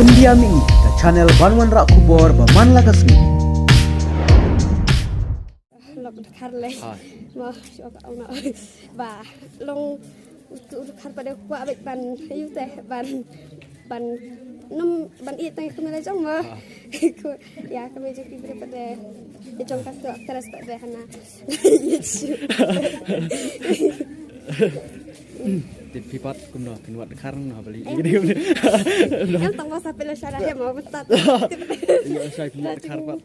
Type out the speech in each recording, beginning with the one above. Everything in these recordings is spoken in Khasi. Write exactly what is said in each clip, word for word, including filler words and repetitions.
India Ming, ka channel ban wanrah khubor ba man la ka sngi. Lok dkhar le. Hai. Mo, shoh ka ong no. Ba, long, utu dkhar pat de kwah bad ban, yu te, ban, ban, num, ban i tang kumne jong mo. Ko, ya, kami jong ki bri pat de, ya jong ka tu, teres pat de hana. Tip phi pat kumno, phin wad dkhar no, bali. Em. Em tang ba sa pela shara he mo, betat. Iya, shai phi wad dkhar pat.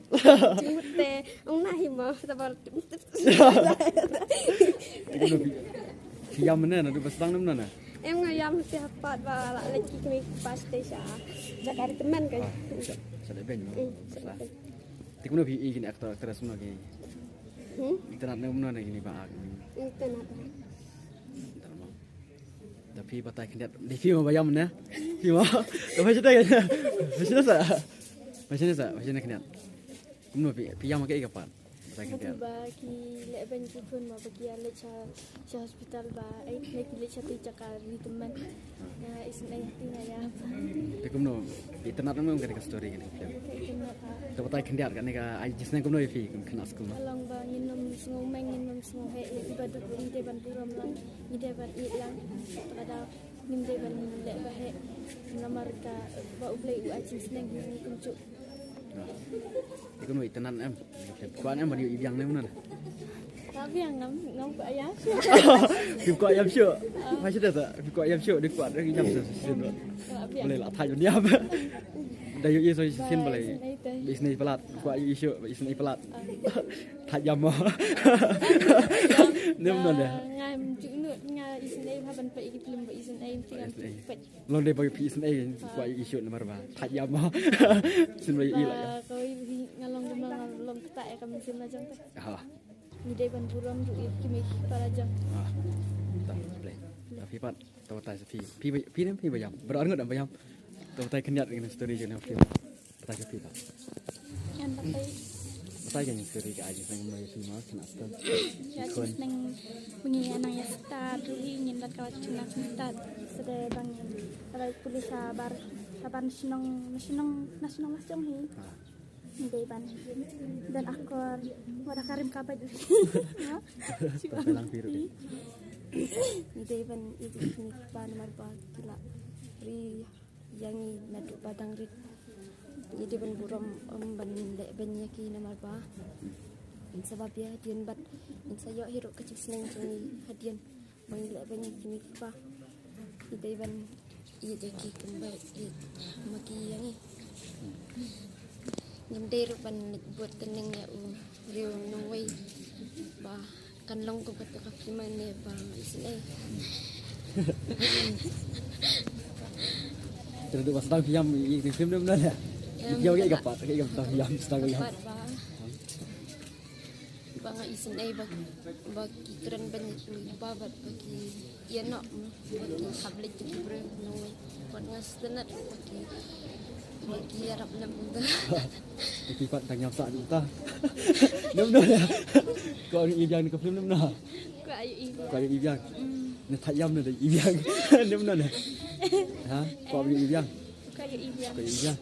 Jingmut te, ong na hi mo, sabar. Te kumno phi, phi ïam ne, naduh ba sdang ne mano ne? Em nga ïam te ha pat ba la leit ki kmie ki kpa sha te sha. Jaka recommend ka. Ah, sha, sha leit beiñ mo. Mm, sha leit beiñ. Te kumno phi i kine actor actress mo ki? Hmm? Itynnad ne mano ne kine ba ak? Itynnad. Itynnad mo. Da phi batai khyndiat. Dei phi mo ba ïam ne? Phi mo. Da phi sha te. Phi sha te sa. Phi sha te sa. Phi sha te khyndiat. Kumno phi, phi ïam ha kaei ka pat? Batai khyndiat. Ba ki leh beiñ ki khun mo ba ki ïa leit sha, sha hospital ba, eh, ne ki leit sha te jaka recommend. Nga isynei ha te nga ïa. Te kumno, itynnad mo ïa kane ka story kane ka film? Itynnad ha. Te batai khyndiat kane ka ai jingsneng kumno ïa phi kum khynnah skul mo? Ka long ba ngin ym sngew meng, ngin ym sngew heh ïa kiba duk, ngi dei ban burom lang, ngi dei ban ïeit lang. Te ka daw ngim dei ban leh ba heh namar ka ba U Blei u ai jingsneng ha ngi kumjuh. Te kumno, itynnad em? Kwah em ban ïoh i biang ne mano? Ka biang ngam, ngam kwah ïam shuh. Phim kwah ïam shuh. Phai sha te ta, phim kwah ïam shuh, dei kwah dei ïam shuh shisien. Kwah biang. Balei la thait ban ïam. Da ïoh i shisien balei. Ba isynei te. Ba isynei palat, kwah ïoh i shuh, ba isynei palat. Ah. Thait ïam mo. Ne mano de. Ba ngam ju nud nga isynei ha ban peit ki film ba isynei. Ba isynei. Long dei ba phi isynei, kwah ïoh i shuh namar ba thait ïam mo. Shisien ba ïoh i la ïam. Ba kawei hi nga long dei ma nga long kata ïa ka mynsiem la jong te. Ha. Ngi dei ban burom ruh ïa ki kmie ki kpa la jong. Ha. Ta, play. Ta phi pat, ta batai sa phi. Phi ba, phi ne phi ba ïam. Baroh arngut em ba ïam. Ta batai khyndiat ïa kane story jong ne phi. Batai ka phi pat. Ngan batai. Batai ka jingsneng ka ai jingsneng kumno ïa phi mo khynnah stad. Ïa jingsneng ba ngi ïa nang ïa stad ruh hi ngin rat ka la jingstad. Sdei ba ngin rai pule shabar shabar na shnong na shnong na shnong la jong hi. Ha. Ngi dei ban don akor wat da ka rim ka bait ruh hi. Ha? Batai lang phi ruh. Ngi dei ban ïeit ïa ki kmie ki kpa namar ba ki la ri ïa ngi naduh ba dang rit. Ngi dei ban burom, ym ban leh beiñ ïa ki namar ba ngin sa ba biang hadien bad ngin sa ïoh hi ruh ka jingsneng jong ngi hadien ba ngi leh beiñ ïa ki kmie ki kpa. Ngi dei ban ïeit ïa ki kumba ïeit ma ki ïa ngi. Ngim dei ruh ban leit bud tneng ïa u briew nongwei ba kan long kum kata ka film ne ba isynei. Te naduh ba sdang phi ïam ïa ki film ne mano? Ïam, ïam ïa ka pat, ïa ka pat ïam, sdang ïam. Pat ba, ba nga isynei ba, ba ki kren ban ïa ki ba, ba, ba ki ïa noh, ba ki hap leit ki briew nongwei. Wat nga sngewtynnat ba ki, ba ki ïarap lem mynta. Ki pat dang ïam sah mynta. Ne mano ïa? Kwah ïohi biang ka film ne mano? Kwah ïohi biang. Kwah ïohi biang. Mm. Ne thait ïam ne da ïohi biang. Ne mano ne? Ha? Kwah ïohi biang. Kwah ïohi biang. Kwah ïohi biang.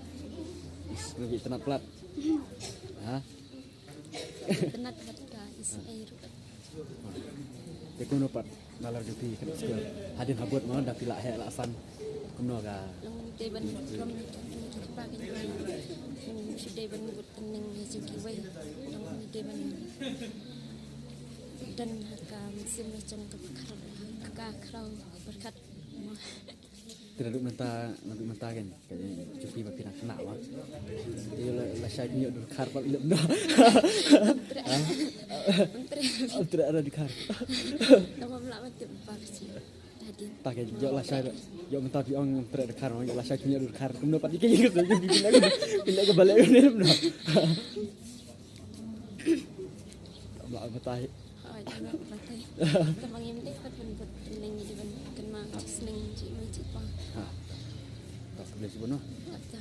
Is, ngi itynnad palat. Ha? Itynnad palat ka isynei ruh. Te kumno pat nalor jong phi kane ka film? Hadien habud mo da phi la heh la san. Kumno ka? Long te ban burom ki kpa ki kpa. Shu dei ban bud tneng ïa jong kiwei. Long te ban don ha ka mynsiem la jong ka khraw, ka khraw pyrkhat. Te naduh mynta, naduh mynta kan, ka jong phi ba phi nang khynnah ba. Te la, lashai phin ïoh dkhar pat lem noh. Ha? Ym treh. Ym treh dkhar. Namar ym lah ban tip ba ka jong. Hadien. Ta ka ïoh lashai, ïoh mynta phi ong ym treh dkhar, ïoh lashai phin ïoh dkhar. Kumno pat ïa ka ïing ka sem jong phi, phi leh ka, phi leh ka balei ne lem noh. Ym lah ban batai. Hooid, ym lah ban batai. Tang ba ngim dei pat ban bud tneng, ngi dei ban kynmaw jingsneng jong i mei jong i pa. Ha. Ta khublei shibun noh. Hooid ta.